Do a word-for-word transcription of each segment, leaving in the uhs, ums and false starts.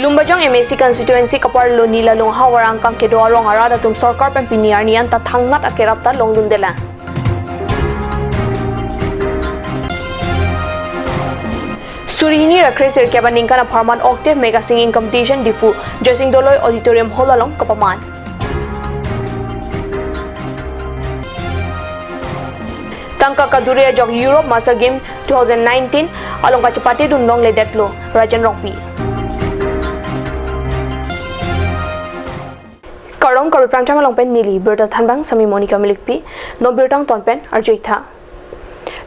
Lumbajong M A C constituency kaparlo Nilalung havar angkang kedo arong arat atum sorkar pen pini arni anta thangnat akerap ta longdundelang. Suri hini ra kre sirkep aningkan apharman Octave Mega Singing Competition Diphu, Joysing Doloi Auditorium Hall along kapaman. Tangka kaduri ajok Europe Master Game two thousand nineteen along kachepatedun longledetlo, Rajan Rongpi. Kardom, Karbi Prime Time along pen neli birta thanbang sami Monica Milikpi, non birta angton pen arjuitha.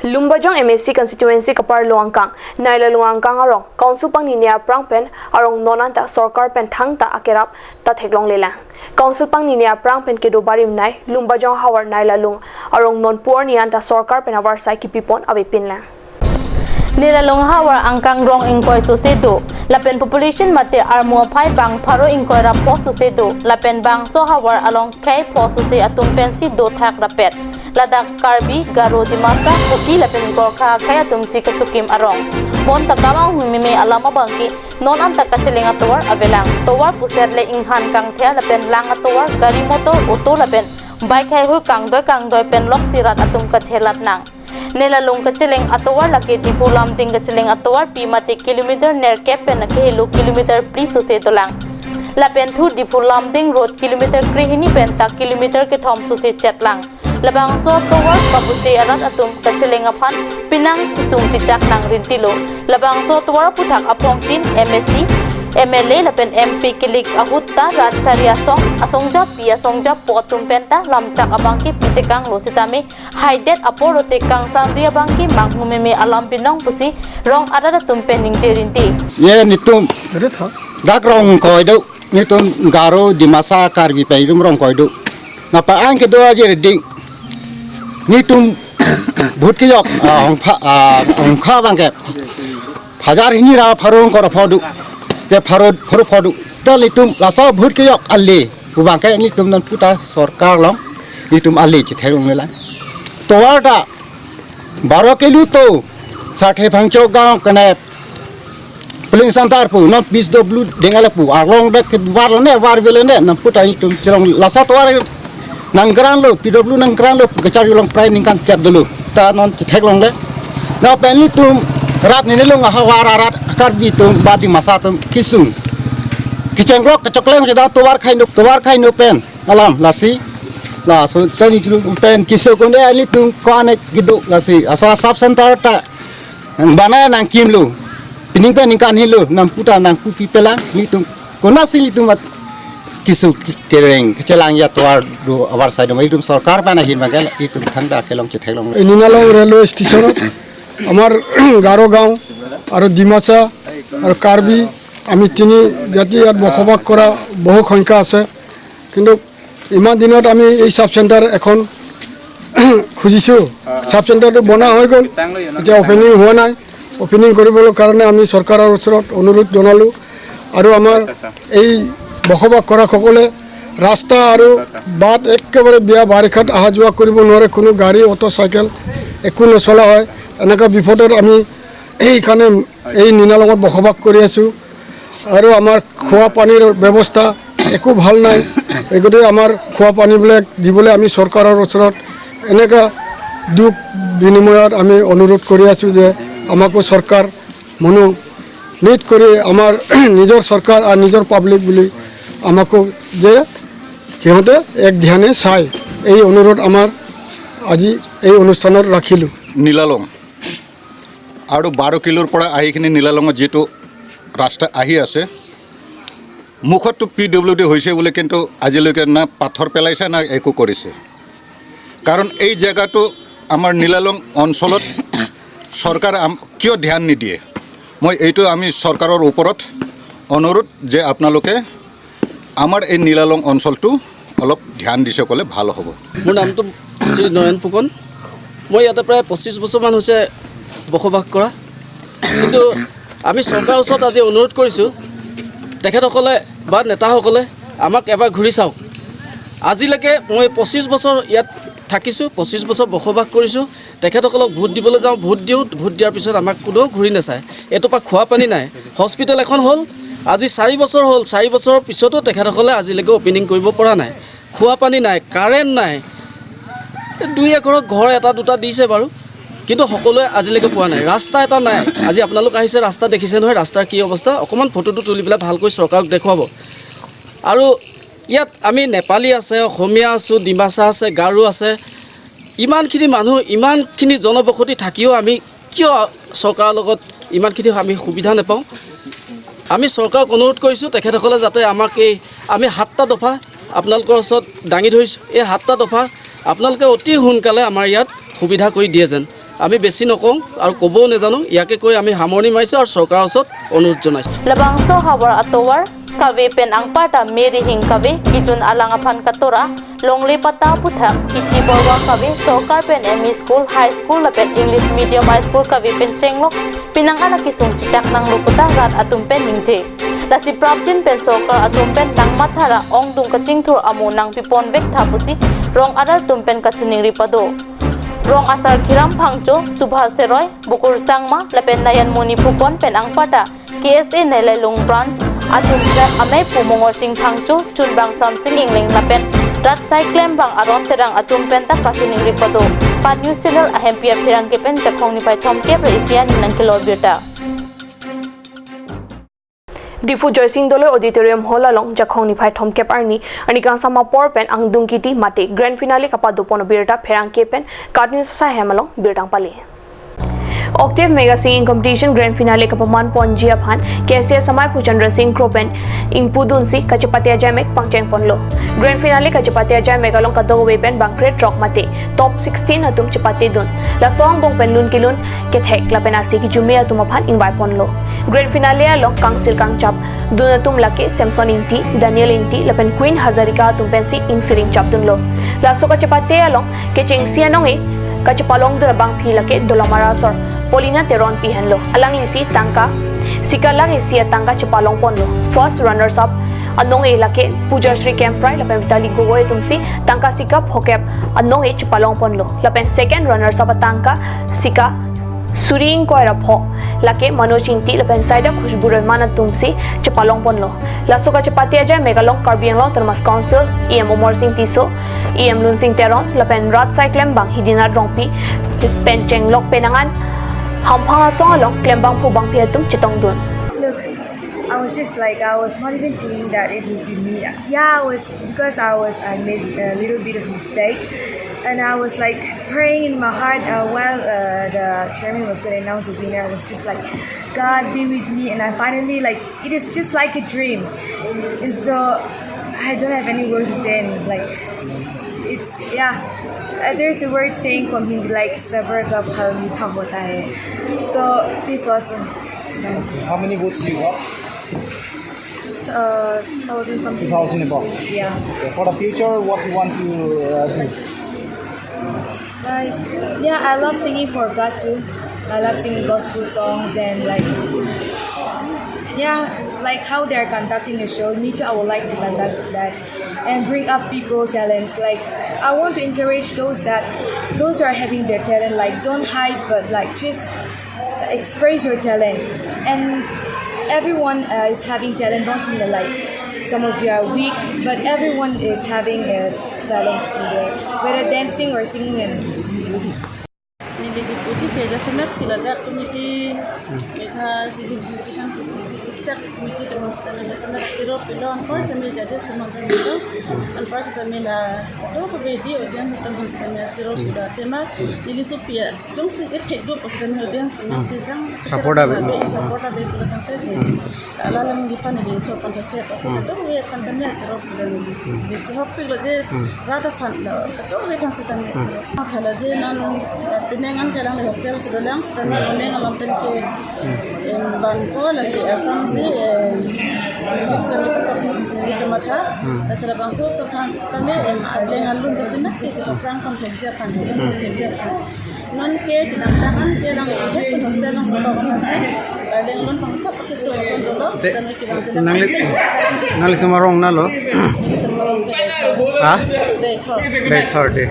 Lumbajong M A C constituency kaparlo angkang Nilalung angkang arong Council pangnine aphrang pen arong non anta sorkar pen thangta akerap ta theklonglelang. Council pangnine aphrang pen kedo barim nei Lumbajong havar Nilalung arong non pu arni anta sorkar pen avarsai kipipon avepinlang. Nilalung havar angkang rong ingkoi sose do, lapen population mate armu aphai bang pharo ingkoi ra pho sose do, lapen bangso havar along khei pho sose atum pensi dothak rapet. Ladak Karbi, Garo, Dimasa, Kuki lapen Gorkha akhei atum si kachokim arong. Bonta kamang meme alam abangke non anta kacheleng atovar avelang. Tovar puset le inghan kangther lapen lang atovar, gari motor, auto lapen bike hai hur kangdoi kangdoi pen loksi rat atum kachelat nang. Nilalung kacheleng atovar lake Diphu Lumding kacheleng atovarpi mate kilometer nerkep pen akehelo kilometer phli sose dolang. Lapen thu Diphu Lumding road kilometer krehini pen ta kilometer kethom sose chetlang. Labangso atovar kabuche arat atum kacheleng aphan penang kesung chechak nang rintilo. Labangso atovar aphuthak aphongtin M A C, M L A lapen M P kilik ahut ta rat chari asong, asongjapi, asongjapo atum pen ta lamchak abangke pitekanglo sitame haidet apor ote kangsamri abangke manghu meme alam binong pusi rong arat atum pen ningje rinti. Ye netum. Ada tha. Dak rong koi do, netum Garo, Dimasa, Karbi pen itum rong koi do. Napa ang kedo aje riding. Netum vote kejok, ah, hongpha, ah, hongkha abangke. Hajar hini ra pharo ingkoi ra pho do. Ke pharo, pharo pho do. Seta netum laso vote kejok ale. Pu abangke netum nonputa sorkar along netum ale chetheklonglelang. Tovar ta baro kilo to, Sathe Phangcho gaon kene Pling Center pu non P W D nangkele pu, arlong dak ke var lone, var velone, nonputa netum chelong laso atovar nangkranglo, P W nangkranglo, kacharli along prai ningkan kep dolo. Ta non chetheklongle. Lapen netum rat Nilalung ahavar arat Karbi atum ba Dimasa atum kesung kechengklok kachoklem cheda tovar khai inut, tovar khai inut pen alam lasi. Laso ta netum pen kesung konde netum ko-an kedo lasi. Aso sub center ta nangbanai nangkimlo. Pining pen ningkan helo, nonputa nangpupi pelang, netum konatsi netum mat kesung kereng, kechelang atovar do avarsai do, netum sorkar pen ahin abangke netum thangta kelong chetheklong. Nilalung railway station আমাৰ গাৰো গাঁও আৰু ডিমাচা আৰু কাৰ্বি, আমি তিনি জাতি ইয়াত বসবাস কৰা বহু সংখ্যা আছে। কিন্তু ইমান দিনত আমি এই চাব চেণ্টাৰ এখন খুজিছোঁ। চাব চেণ্টাৰটো বনা হৈ গ'ল, এতিয়া অপেনিং হোৱা নাই। অপেনিং কৰিবলৈ কাৰণে আমি চৰকাৰৰ ওচৰত অনুৰোধ জনালোঁ। আৰু আমাৰ এই বসবাস কৰাসকলে ৰাস্তা আৰু বাট একেবাৰে বেয়া, বাৰিষাত অহা যোৱা কৰিব নোৱাৰে, কোনো গাড়ী, অটো, চাইকেল একো নচলা হয়। এনেকুৱা বিপদত আমি এইকাৰণে এই নিলালঙত বসবাস কৰি আছোঁ। আৰু আমাৰ খোৱা পানীৰ ব্যৱস্থা একো ভাল নাই। এই গতিকে আমাৰ খোৱা পানীবিলাক দিবলৈ আমি চৰকাৰৰ ওচৰত এনেকুৱা দুখ বিনিময়ত আমি অনুৰোধ কৰি আছোঁ যে আমাকো চৰকাৰ মনোনীত কৰি আমাৰ নিজৰ চৰকাৰ আৰু নিজৰ পাব্লিক বুলি আমাকো যে সিহঁতে এক ধ্যানে চাই, এই অনুৰোধ আমাৰ আজি এই অনুষ্ঠানত ৰাখিলোঁ। নিলালং আৰু বাৰ কিলোৰ পৰা আহি কিনে নিলালঙত যিটো ৰাস্তা আহি আছে, মুখততো পি ডব্লিউ ডি হৈছে বুলি, কিন্তু আজিলৈকে না পাথৰ পেলাইছে, না একো কৰিছে। কাৰণ এই জেগাটো আমাৰ নিলালং অঞ্চলত চৰকাৰে আম-, কিয় ধ্যান নিদিয়ে? মই এইটো আমি চৰকাৰৰ ওপৰত অনুৰোধ যে আপোনালোকে আমাৰ এই নিলালং অঞ্চলটো অলপ ধ্যান দিছে ক'লে ভাল হ'ব। মোৰ নামটো শ্ৰী নয়ন ফুকন। মই ইয়াতে প্ৰায় পঁচিছ বছৰমান হৈছে বসবাস কৰা। কিন্তু আমি চৰকাৰৰ ওচৰত আজি অনুৰোধ কৰিছোঁ, তেখেতসকলে বা নেতাসকলে আমাক এবাৰ ঘূৰি চাওক। আজিলৈকে মই পঁচিছ বছৰ ইয়াত থাকিছোঁ, পঁচিছ বছৰ বসবাস কৰিছোঁ। তেখেতসকলক ভোট দিবলৈ যাওঁ, ভোট দিওঁ, ভোট দিয়াৰ পিছত আমাক কোনো ঘূৰি নাচায়। এটোপা খোৱা পানী নাই। হস্পিটেল এখন হ'ল, আজি চাৰি বছৰ হ'ল, চাৰি বছৰৰ পিছতো তেখেতসকলে আজিলৈকে অপেনিং কৰিব পৰা নাই। খোৱা পানী নাই, কাৰেণ্ট নাই। এই দুই এঘৰৰ ঘৰ এটা দুটা দিছে বাৰু, কিন্তু সকলোৱে আজিলৈকে পোৱা নাই। ৰাস্তা এটা নাই। আজি আপোনালোক আহিছে, ৰাস্তা দেখিছে নহয়, ৰাস্তাৰ কি অৱস্থা। অকণমান ফটোটো তুলি পেলাই ভালকৈ চৰকাৰক দেখুৱাব। আৰু ইয়াত আমি নেপালী আছে, অসমীয়া আছোঁ, ডিমাচা আছে, গাৰো আছে। ইমানখিনি মানুহ, ইমানখিনি জনবসতি থাকিও আমি কিয় চৰকাৰৰ লগত ইমানখিনি আমি সুবিধা নাপাওঁ? আমি চৰকাৰক অনুৰোধ কৰিছোঁ, তেখেতসকলে যাতে আমাক এই, আমি সাতটা দফা আপোনালোকৰ ওচৰত দাঙি ধৰিছোঁ, এই সাতটা দফা আপোনালোকে অতি সোনকালে আমাৰ ইয়াত সুবিধা কৰি দিয়ে যেন। আমি বেছি নকওঁ আৰু ক'বও নাজানো। ইয়াকে কৈ আমি সামৰণি মাৰিছোঁ আৰু চৰকাৰৰ ওচৰত অনুৰোধ জনাইছোঁ। Labangso havar atovar kave pen anparta Mary Hing kave kejun alang aphan katora longle patta aputhak Hithi Borwa kave sorkar pen M E school, high school lapen English medium high school kave pen chenglok penang an akesung chechak nanglo puta rat atum pen ningje. Lasi prapjin pen sorkar atum pen nangmathara ongdung kachingthur amo nangpipon vek tha pusi rong arat atum pen kachiningri pado. Rong asar Khiram Phangcho, Subhas Seroi, Bukur Sangma lapen Nayan Moni Phukon pen anparta K S A Neilailung branch atum pen amei pu Mongol Sing Phangcho, Chunbang Samsing Ingleng lapen rat saiklem bang aron terang atum pen ta kachiningri pado. Pan News Channel ahempi apherangke pen Jakhong niphai thomkep ra isi an nangkelo birta. Diphu Joysing Doloi Auditorium Hall along Jakhong niphai thomkep arni, arni kangsam apor pen angdung kiti mate grand finale kapadopon abirta pherangke pen KAT News asai hem along birta pale. Octave Mega Singing Competition Grand Finale kapaman ponji aphan K S A S amei pu Chandra Sing Kro pen ingpudunsi kachepate ajaimek pangcheng ponlo. Grand Finale kachepate ajaimek along kadokave pen bangkre throk mate top sixteen atum chepatedun. Laso angbong pen lun kelun kethek lapen ase kijume atum aphan ingvai ponlo. Grand Finale along kangsil kangchap dun atum lake Samson Ingti, Daniel Ingti lapen Queen Hazarika atum pensi ingsiring chapdunlo. Laso kachepate along kechengsi anong-e kachepalongdun abangpi lake Dolamara asor Paulina Teronpi henlo. Alanglisi tangka sika lakh isi atangka chepalong ponlo. First runners up anong-e lake Pujashri Kemprai lapen Vitali Gogoi atumsi tangka sika phokep anong-e chepalong ponlo. Lapen second runners up atangka sika suri ingkoi ra pho lake Manoj Ingti lapen Saida Khushbu Rehman atumsi chepalong ponlo. Laso kachepate ajaimek along Karbi Anglong Autonomous Council E M Amarsing Tisso, E M Lunsing Teron lapen rat saiklem bang Hidinath Rongpi pen chenglok penang an hamphang asong along klembangpo bangpi atum chetongdun. Look, I was just like, I was not even thinking that it would be me. Yeah, I was, because I was, I made a little bit of mistake. And I was like praying in my heart uh, while uh, the chairman was going to announce the winner. I was just like, "God, be with me." And I finally, like, it is just like a dream. And so I don't have any words to say. And like, it's, yeah. Uh, there's a word saying from Hindi, like, "Sabr ka phal meetha hota hai." So this was uh, How many votes do you got? uh, thousand something. Two thousand above. Yeah. Okay. For the future, what you want to uh, do? Like, yeah, I love singing for God too. I love singing gospel songs and like, yeah, like how they're conducting a show. Me too, I would like to conduct that and bring up people talents. Like, I want to encourage those that, those who are having their talent, like, don't hide, but like just express your talent. And everyone uh, is having talent. Don't think that like some of you are weak, but everyone is having a talent in there, whether dancing or singing. And Neli kipu ti pe jasemet kilala committee, megha sigi competition, chak committee teman sekarang jasemet kiro pilo anpar kami jadi semang kami itu, anpar sekarang la, itu ke bedi audience teman sekarang kiro pilo tema, neli supaya jongsi kethek do pas kami audience teman sedang Support abe. Support abe pilo tangte. Alang alang di pan di thor pan thor pas kami itu ya kan kami kiro pilo neli. Di chihok pilo je rata pan lo, itu ya kan sedang. Kala je non penang an kalang le hostel sedolang sedolang penang alam pen ke em ban ko lasi Assam si em Assam di kotak ni si di matha. Lasi labangso so kan sedolang em arleng alun kasi nak ke kotak rang kan kerja kan kerja kan. Non ke kinamtangan ke lang itu hostel lang kotak kan si arleng alun pangsa pakai so so dolo. Nangli nangli tumarong na lo. Ha? Day third day.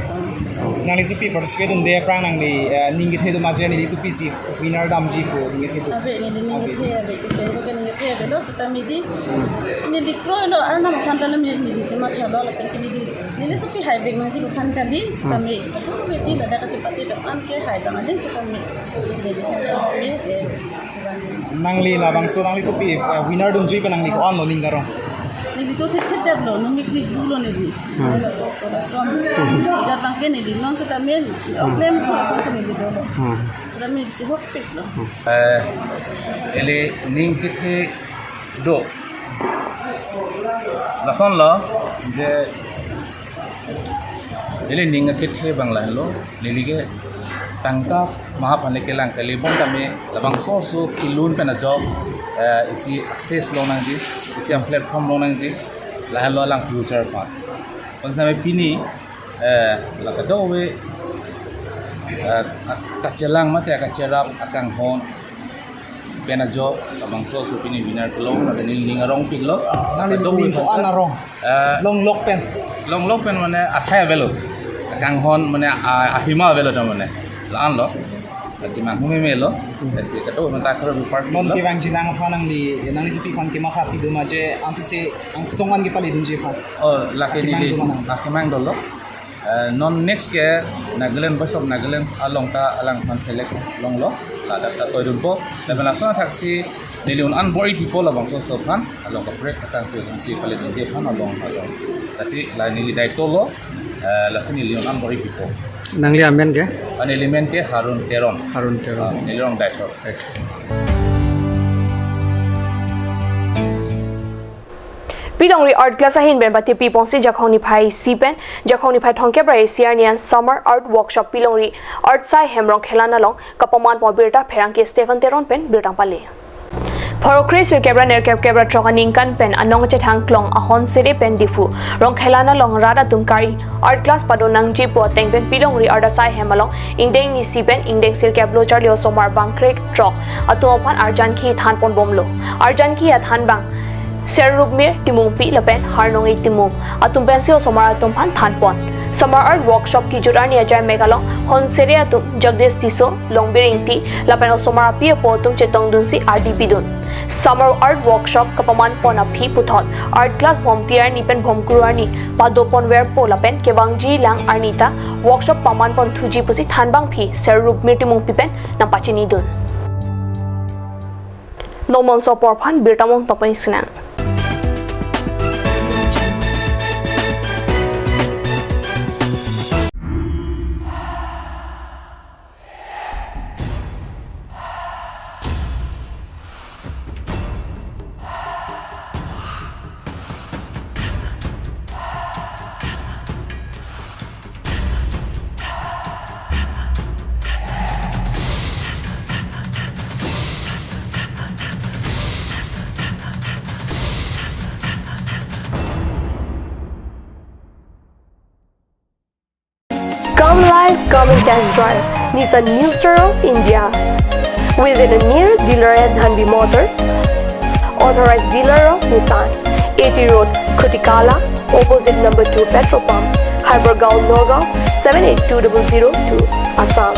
Nangli sopi participate dunde aphrang nangli, eh, ning kethe do ma je neli sopi si winner damji pu ning kethe do? Ave, neli ning kethe ave, kesen ko ke ning kethe avelo seta midi. Neli kroilo, arnam aphan ta neli, neli chema thalo lapen ke neli, neli sopi hai bek nangji aphan kali seta me. Atu beti ladak kachepate ta an ke hai bang ading seta me. Terus neli hai bang ke, eh, Nangli labangso nangli sopi, eh, winner dunjui pen nangli ko-an lo ning karong? Neli to thekthedetlo, nangli klik dulo neli. Hmm. Laso, laso, laso. Jat bang ke neli non seta me, oklem ko laso neli dolo. Hmm. Seta me chehokpiklo. Eh, ili ning kethe do. Lasonlo, je ili ning kethe abang lahenlo, neli ke tangka maha aphan le kelang kali, bonta me labangso oso kelun pen ajok, eh, isi stage long nangji, isi platform long nangji, lahenlo alang future aphan. Bonta me pini, eh, la kadokave, eh, kachelang mate kacherap akanghon pen ajok labangso oso pini winner kelong, ladak neli ning arongpiklo. Nangli ning ko-an arong? Eh, longlok pen? Longlok pen mane athai avelo. Akanghon mane a-, ahima avelo ta mane. La-anlo. Lasi manghumemelo. Lasi kedo menta karo bupar non pilo. Kevangji nang aphan nangli, nangli sopi aphan kematha pi do ma je ansi se angsong an kepale dunji aphan? Oh, lake neli, akemang do ma nang? Akemang dolo. Eh, non next ke Nagaland, Voice of Nagaland along ta alangphan select longlo, ladak ta toidunpo. Lapen laso athaksi neli un-an bor-ipipo labangso oso aphan, along kaprek katang tu si pale dunji aphan along along. Lasi la neli daitolo, eh, lasi neli un-an bor-ipipo. Nangli amen ke? Ah, neli amen ke Harun Teron. Harun Teron. Ah, neli rong daitolo. Pilongri Art Class ahin pen patepi ponsi Jakhong niphai isi pen Jakhong niphai thomkep ra isi arni an Summer Art Workshop Pilongri Art Saihem Rongkhelan along kapaman pon birta pherangke Stephen Teron pen birta pale. Pharo kre sirkep ra nerkep kep ra throk aningkan pen anong chethang klong ahon sere pen Diphu Rongkhelan along rat atum kari art class padon nangji pu ateng pen Pilongri Art Asaihem along ingdeng isi pen ingdeng sirkep lo charli osomar bangkre throk atum aphan arjan kethanthan pon bomlo. Arjan kethan abang Ser Rupmir Timungpi lapen Harnong-ik Timung atum pensi osomar atum aphan thanpon. Summer Art Workshop kejut arni ajai mek along hon sere atum Jagdish Tisso, Longbir Ingti lapen osomar api apo atum chetongdunsi ardi pidun. Summer Art Workshop kapaman pon aphi puthot art class bhomti arni pen bhomkuru arni pado ponverpo lapen kevangji lang arni ta workshop paman pon thuji pusi thanbangpi Ser Rupmir Timungpi pen nangpachinidun. Non monso apor aphan birta mong tokpeng sinang. Come live, come and test drive Nissan New Star of India. Visit a nearest dealer at Dhanvi Motors, authorized dealer of Nissan, A T Road, Khutikala, opposite number two petrol pump, Hypergaon, Nagaon, seven eight two double zero two, Assam.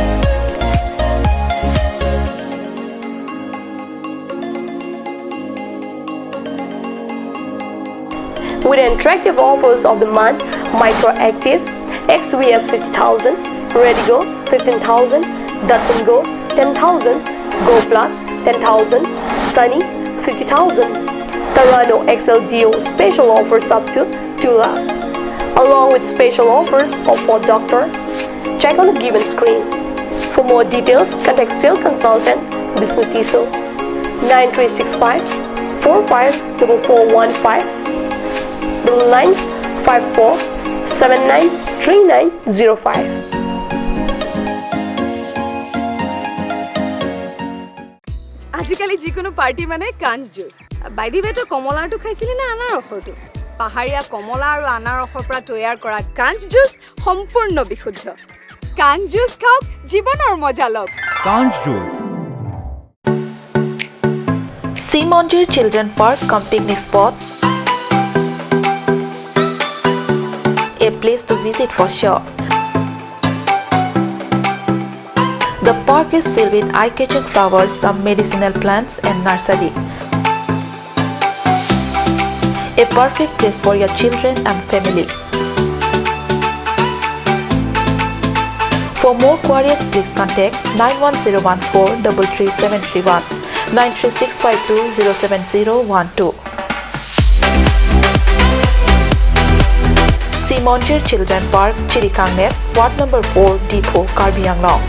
With attractive offers of the month, Micra Active, X V S fifty thousand, Redigo fifteen thousand, Datsun Go ten thousand, Go Plus ten thousand, Sunny fifty thousand, Terrano X L D O special offers up to two lakh, along with special offers of Ford Doctor. Check on the given screen. For more details, contact sales consultant Bishnu Tisso, nine three six five four five double four one five, double nine five four seven nine three nine zero five. আজিকালি যিকোনো পাৰ্টি মানে কাঞ্চ juice. By the ৱে, তই কমলাৰটো খাইছিলি নে আনাৰসৰটো? পাহাৰীয়া কমলা আৰু আনাৰসৰ পৰা তৈয়াৰ কৰা কাঞ্চ জুচ সম্পূৰ্ণ বিশুদ্ধ। কাঞ্চ জুচ খাওক, জীৱনৰ মজা লওক। Kanch Juice. Simonjir Children Park cum picnic spot, a place to visit for sure. The park is filled with eye-catching flowers, some medicinal plants, and nursery. A perfect place for your children and family. For more queries, please contact nine one zero one four double three seven three one, nine three six five two zero seven zero one two. Simonjir Children Park, Chirikangnep, Ward number four, Diphu, Karbi Anglong.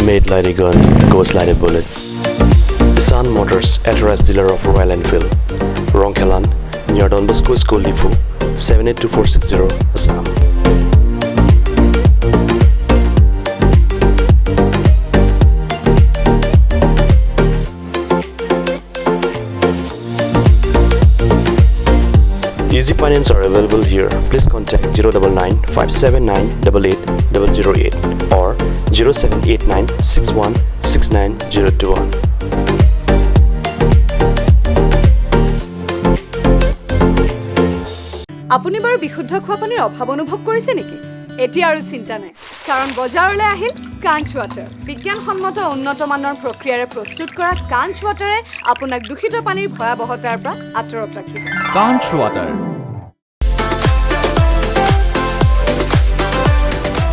Made like a gun, goes like a bullet. Sun Motors, authorized dealer of Royal Enfield. Rongkhelan, near Don Bosco School, Diphu, seven eight two four six zero, Assam. Easy finance are available here. Please contact zero double nine five seven nine double eight double zero eight or zero seven eight nine six one six nine zero two one. আপুনি বাৰু বিশুদ্ধ খোৱা পানীৰ অভাৱ অনুভৱ কৰিছে নেকি? এতিয়া আৰু চিন্তা নাই, কাৰণ বজাৰলৈ আহিল কাঞ্চ ৱাটাৰ। বিজ্ঞানসন্মত উন্নত মানৰ প্ৰক্ৰিয়াৰে প্ৰস্তুত কৰা কাঞ্চ ৱাটাৰে আপোনাক দূষিত পানীৰ ভয়াৱহতাৰ পৰা আঁতৰত ৰাখিব। Kanch Water.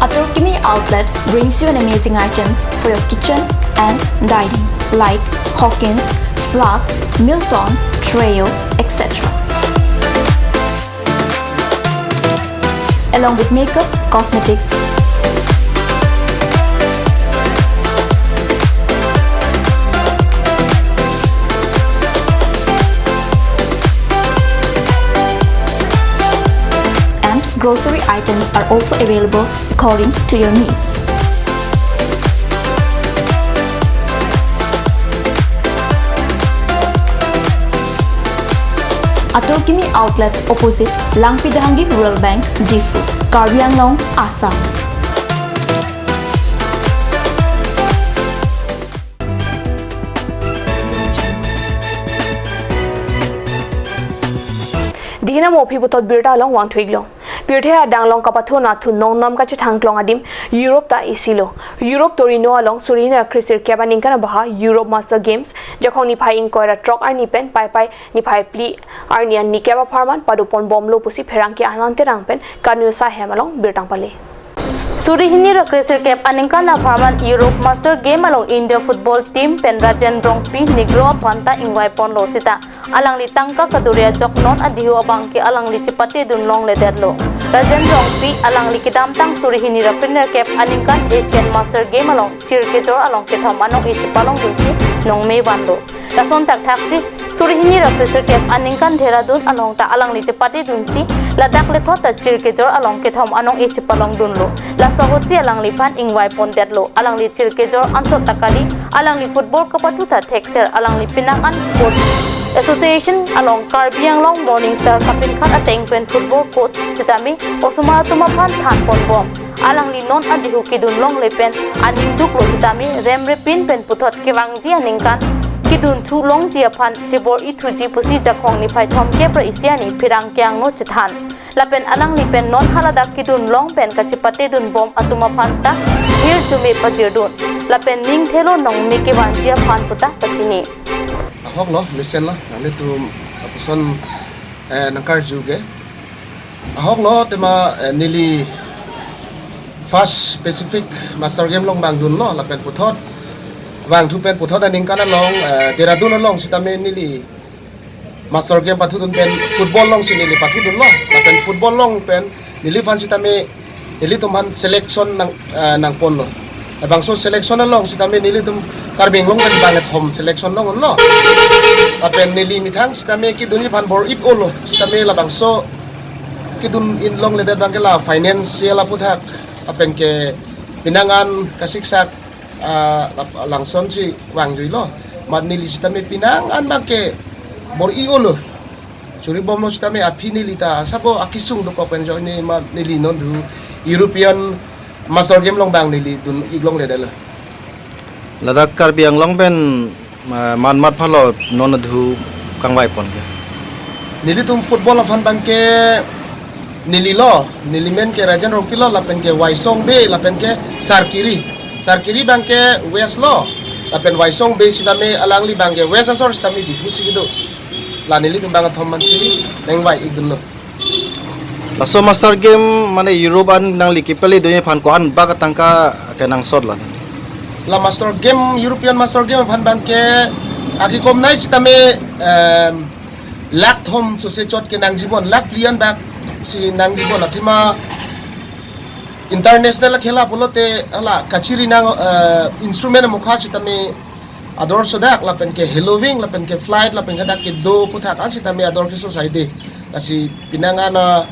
Atorkimi Outlet brings you an amazing items for your kitchen and dining, like Hawkins, Flask, Milton, Treo, et cetera. Along with makeup, cosmetics, and grocery items are also available according to your needs. Atorkimi Outlet, opposite Langpi Dahangi Rural Bank, Diphu, Karbi Anglong, Assam. Dihina mo aphi puthot birta along vangthu-iklo. Pirthe adang along kapathu nathu nongnam kachethang klong adim Europe ta isi lo. Europe Torino along suri hini ra kresirkep aningkan abaha Europe Master Games Jakhong niphai ingkoi ra throk arni pen Paipai niphai phli arni an nikep apharman padopon bomlo pusi pherangke Anand Terang pen Kanusa Hem along birta pale. Suri hini ra kresirkep aningkan apharman Europe Master Game along India football team pen Rajen Rongpi Negro aphan ta ingvaiponlo sita alangli tangka kaduri ajok non adihu abangke alangli chepatedun longledetlo. Rajen Rongpi alangli kedamtang suri hini ra phli nerkep aningkan Asian Master Game along chirkejor along kethom anong-e chepalongdunsi nongme vanlo. Lason thakthaksi suri hini ra kresirkep aningkan Dehradun along ta alangli chepatedunsi ladak lethot ta chirkejor along kethom anong-e chepalongdunlo. Laso ahutsi alangliphan ingvaipondetlo. Alangli chirkejor anchot ta kali, alangli football kapathu ta thekser, alangli penang an Sports Association along Karbi Anglong Morning Star kapinkhat ateng pen football coach sitame osomar atum aphan thanponbom. Alangli non adihu kedun longle pen aning duklo sitame remrepin pen puthot kevangji aningkan kedunthu longji aphan chebor-ithuji pusi Jakhong niphai thomkep ra isi arni pherangke angno chethan. Lapen alangli pen non haladak kedun long pen kachepatedunbom atum aphan ta hirjume pajirdun. Lapen ning thelo nongme kevanji aphan puta pachini. Ahok lo, mesen lo, nanglitum lapuson, eh, nangkarju ke. Ahok lo tema, eh, neli first Pacific Master Game along vangdunlo, lapen puthot vangthu pen puthot aningkan along, eh, Dehradun along sitame neli Master Game pathudun pen football alongsi neli pathudunlo, lapen football along pen neliphan sitame nelitum aphan selection nang, eh, nangponlo. Labangso selection along sitame nelitum Karbi Anglong pen bangkethom selection longlo. Lapen neli methang sitame kedunji aphan bor-ip-olo. Sitame labangso kedun-in longledet abangke la financial aputhak, lapen ke penang an kasiksak, ah, lap-, langsonsi vangjuilo. Mat neli sitame penang an abangke bor-i-olo. Churibomlo sitame aphi neli ta sabo akesung dokok pen ajoine mat neli non dhu European Master game along abang neli dun-ik longledetlo. Ladak Karbi Anglong pen, eh, manmat phalo non adhu kangvai pon ke. Nelitum football aphan abangke neli lo, neli men ke Rajen Rongpi lo, lapen ke Waisong Bey, lapen ke Sarkiri. Sarkiri abangke West lo, lapen Waisong Bey sitame alangli abangke West asor sitame Diphu si kedo. La nelitum abang athom mansi nangvai-ikdunlo. Laso master game mane Europe an nangli kepale dunji aphan ko-an bak atangka kenangsot la? La master game, European master game aphan abangke akikomnai sitame, em, lakh thom sose chot kenangji bon, lakh phli an bak si nangji bon, athema international khela pulote hala kachiri nang, eh, instrument amokha sitame ador sodak, lapen ke hallowing, lapen ke flight, lapen ke dak kedo aphuthak an sitame ador keso saide. Lasi penang an, ah,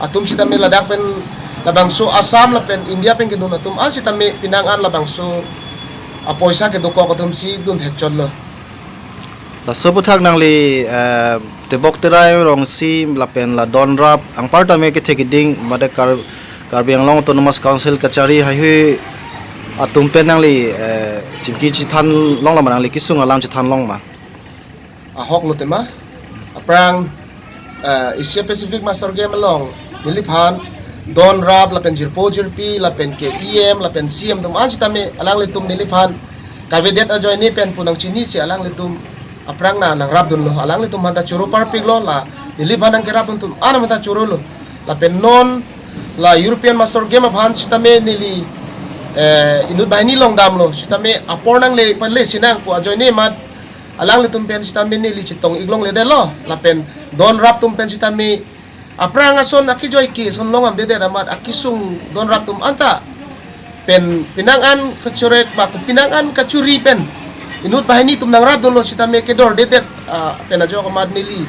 atum sitame ladak pen labangso Assam lapen India pen kedun atum an sitame penang an labangso apoisa kedokok atum si dun thekchotlo. Laso aphuthak nangli, eh, Tebok Terai Rongsi lapen la Donrap anparta me kethe keding mate Kar-, Karbi Anglong Autonomous Council kachari haihui atum pen nangli, eh, chingki chethan longlo ma, nangli kesung alam chethan long ma? Ahoklo tema. Aphrang, eh, Asia Pacific Master Game along neliphan Donrap lapen jirpo jirpi lapen ke E M lapen C M atum an sitame alanglitum neliphan kavedet ajoine pen pu nangchinisi alanglitum aphrang na nangrapdunlo, alanglitum aphanta choro parpiklo, la neliphan nangkerapdun atum an aphanta chorolo. Lapen non la European Master Game aphan sitame neli, eh, inut banghini along damlo, sitame apor nangle pale sinang pu ajoine amat alanglitum pen sitame neli chetong-ik longledetlo, lapen Donrap atum pen sitame aphrang ason akejoi ke ason long-amdedet amat akesung Donrap atum anta pen penang an kachorek ba penang an kachuri pen inut banghini atum nangrapdunlo sitame kedordedet, ah, pen ajok amat neli,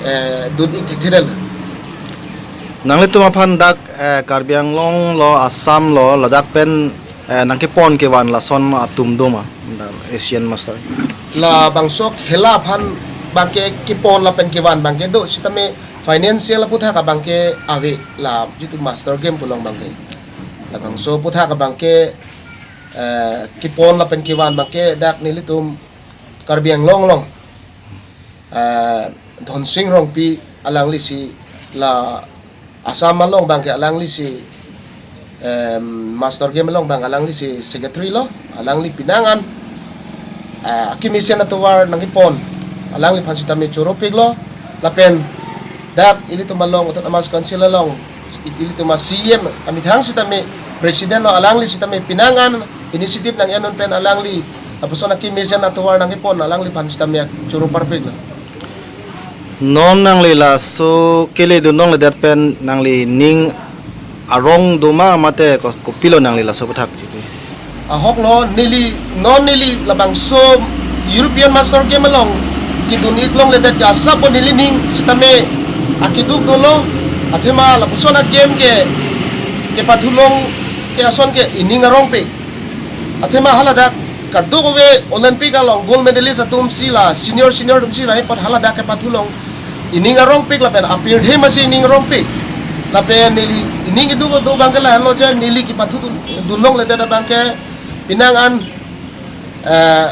eh, dun-ik thekthedetlo. Nanglitum aphan dak, eh, Karbi Anglong lo, Assam lo, ladak pen, eh, nangkepon kevan lason atum do ma, dak Asian Master? Labangso khela aphan abangke kepon lapen kevan abangke do, sitame financial aphuthak abangke ave, la jitu Master Game pu along abangke. Labangso aphuthak abangke, eh, kepon lapen kevan abangke dak nelitum Karbi Anglong along, eh, Dhonsing Rongpi alangli si, la Assam along abangke alangli si, em, Master Game along abang alangli si secretary lo, alangli penang an, eh, akemesen atovar nangkepon, alangliphan sitame choropiklo, lapen dak ilitum along Autonomous Council along, ilitum a-C M amethang sitame, president lo, alangli sitame penang an initiative nang-ennon pen alangli lapuson akemesen atovar nangkepon alangliphan sitame choro parpiklo. Non nangli laso keledun longledet pen nangli ning arong do ma mate ko-, kopilo nangli laso aphuthak chipi? Ahoklo, neli, non neli labangso European Master Game along kedun-ik longledet ke asap neli ning sitame akeduk dolo, athema lapuson a-game ke, kepathu long ke ason ke ining arongpik. Athema haladak kadokave Olympic along gold medalist atum si la senior senior atum si vangji apot haladak kepathu long ining arongpik lapen apirthe masi ining arongpik. Lapen neli ining keduk do abangke lahenlo je neli kepathu dun, dun longledet abangke penang an, eh,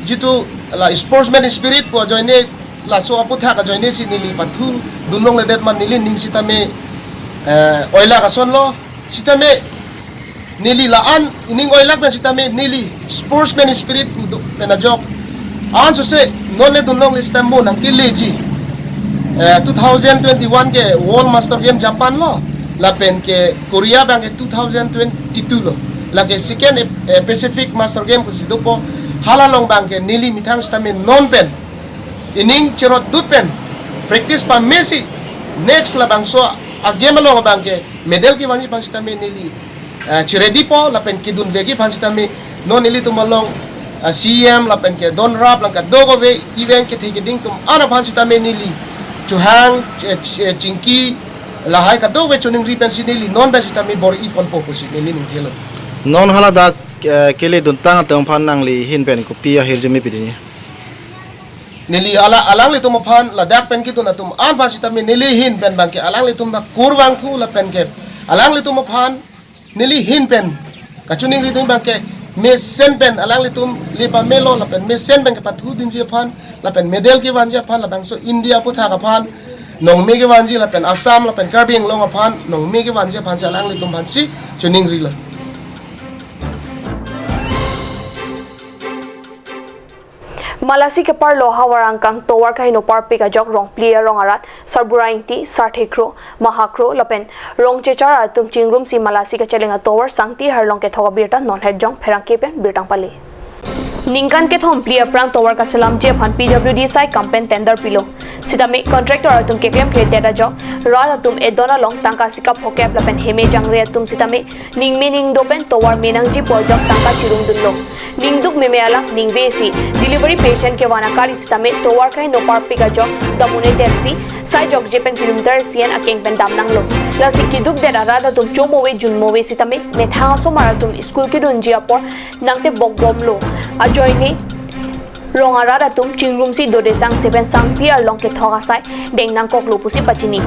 jitu la sportsman spirit pu ajoine, laso aphuthak ajoine si neli pathu dun longledet amat neli ning sitame, eh, oilak ason lo, sitame neli la-an ining oilak pen sitame neli sportsman spirit pu do pen ajok ansose non le dun longle sitame mo nangkeleji. Eh, two thousand twenty-one ke World Master Game Japan lo, lapen ke Korea abangke two thousand twenty-two lo, lake second, eh, Pacific Master Game pusi dopo, hala along abangke neli methang sitame non pen ining cherotdut pen practice pamesi next labangso a-game along abangke medal kevangji aphan sitame neli, eh, cheredipo lapen kedunvekji aphan sitame non nelitum along, eh, C M lapen ke Donrap lang kadokave event kethe keding atum an aphan sitame neli chohang, eh, ch-, eh, chingki lahai kadokave choningri pensi neli non pen sitame bor-i ponpo pusi neli ningthelo. Non haladak, eh, keleduntang atum aphan nangli ahin pen kopi ahirjume pidunji? Neli ala alanglitum aphan ladak pen kedun atum an aphan sitame neli ahin pen abangke alanglitum ta kurvangthu lapen ke alanglitum aphan Neli ahin pen kachiningri dun abang ke mesen pen alanglitum le pamelo lapen mesen pen kepathu dunji aphan lapen medal kevanji aphan labangso India aputhak aphan nongme kevanji lapen Assam lapen Karbi Anglong aphan nongme kevanji aphansi alanglitum aphansi chiningrilo. Malasi keparlo havar angkang tovar kaheno parpik ajok Rongpli arong arat Sarbura Ingti, Sarthe Kro, Maha Kro lapen Rongchechar atum chingrumsi Malasi kacheleng atovar sangti arlong kethok abirta non hetjong pherangke pen birta pale. Ningkan kethom phli aphrang tovar kaselamji aphan P W D sai kam pen tender pilo. Sitame contractor atum keklemkledet ajok rat atum edon along tangka sika phokep lapen heme jangre atum sitame ningme ningdo pen tovar me nangji pu ajok tangka chirung dunlo. Ningduk meme alam ningve si delivery patient kevan akari sitame tovar kaheno parpik ajok damune detsi sai jokje pen kilometer sien akeng pen dam nanglo. Lasi keduk det arat atum chomove junmove sitame methang asomar atum school kedunji apor nangtebok bomlo. Ajoine rong arat atum chingrumsi dode sangse pen sangti arlong kethok asai deng nangkoklo pusi pachini.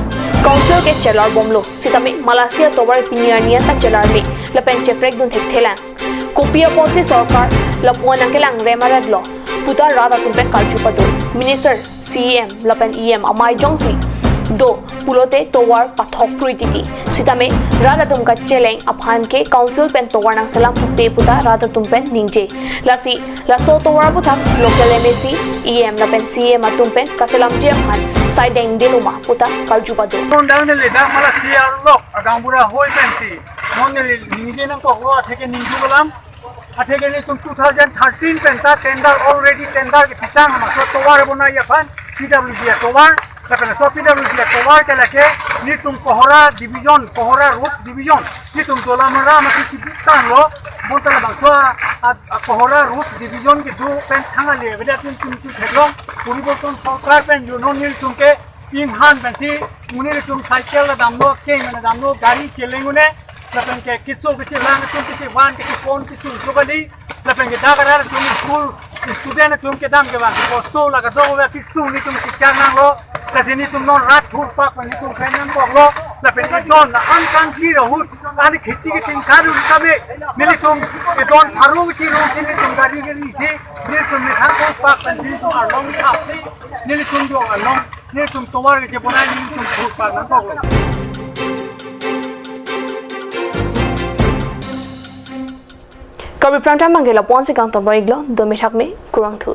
Council ke chelar bomlo. Sitame Malasi atovar pini arni anta chelarle lapen cheprek dun thekthelang. Kopi apotsi sorkar lapu-an nangkelang rem aretlo puta rat atum pen karju pado. Minister, C E M lapen E M amei jongsi do pulote tovar pathok prui titi. Sitame rat atum kacheleng aphan ke council pen tovar nangselam pupe puta rat atum pen ningje. Lasi laso tovar aputhak local M A C, E M lapen C E M atum pen kaselamji aphan sai dengdelo ma puta karju pado. Rondang neli dak Malasi arlo agaonbura ahoi pensi non neli ningje nangkoklo atheke ningduk alam. Atheke nelitum two thousand thirteen penta tender already tender kepitang, maso tovar bonai aphan P W D atovar, lapen laso P W D atovar ke lake nelitum Kohora division, Kohora road division, nelitum Dolamara mati chipitanglo, bonta labangso a, a, a Kohora road division kedo pen thang ale avedet nelitum tu theklong, Poriborton sorkar pen jonon nelitum ke inghan pensi, muni nelitum cycle la damlo, keng la damlo, gari cheleng un-e, lapen ke keso kechelang atum kechevan kechepon keso so kali, lapen ke dak arat atum school student atum kedam kevang kosto la kadokave keso nelitum kechang nanglo, lasi nelitum non rat thurpak pen nelitum khai nangkoklo, lapen ke don la an kangchir ahut, ani kheti ketingkar un kave, nelitum ke don pharo kechirung si nelitum gari gari si, nelitum methang thurpak pen nelitum arlong thapsi, nelitum do arlong, nelitum tovar kechebonai nelitum thurpak nangkoklo. Karbi Prime Time abang ke lapu-ansi kangton pon-iklo, do methak me, kurvangthu.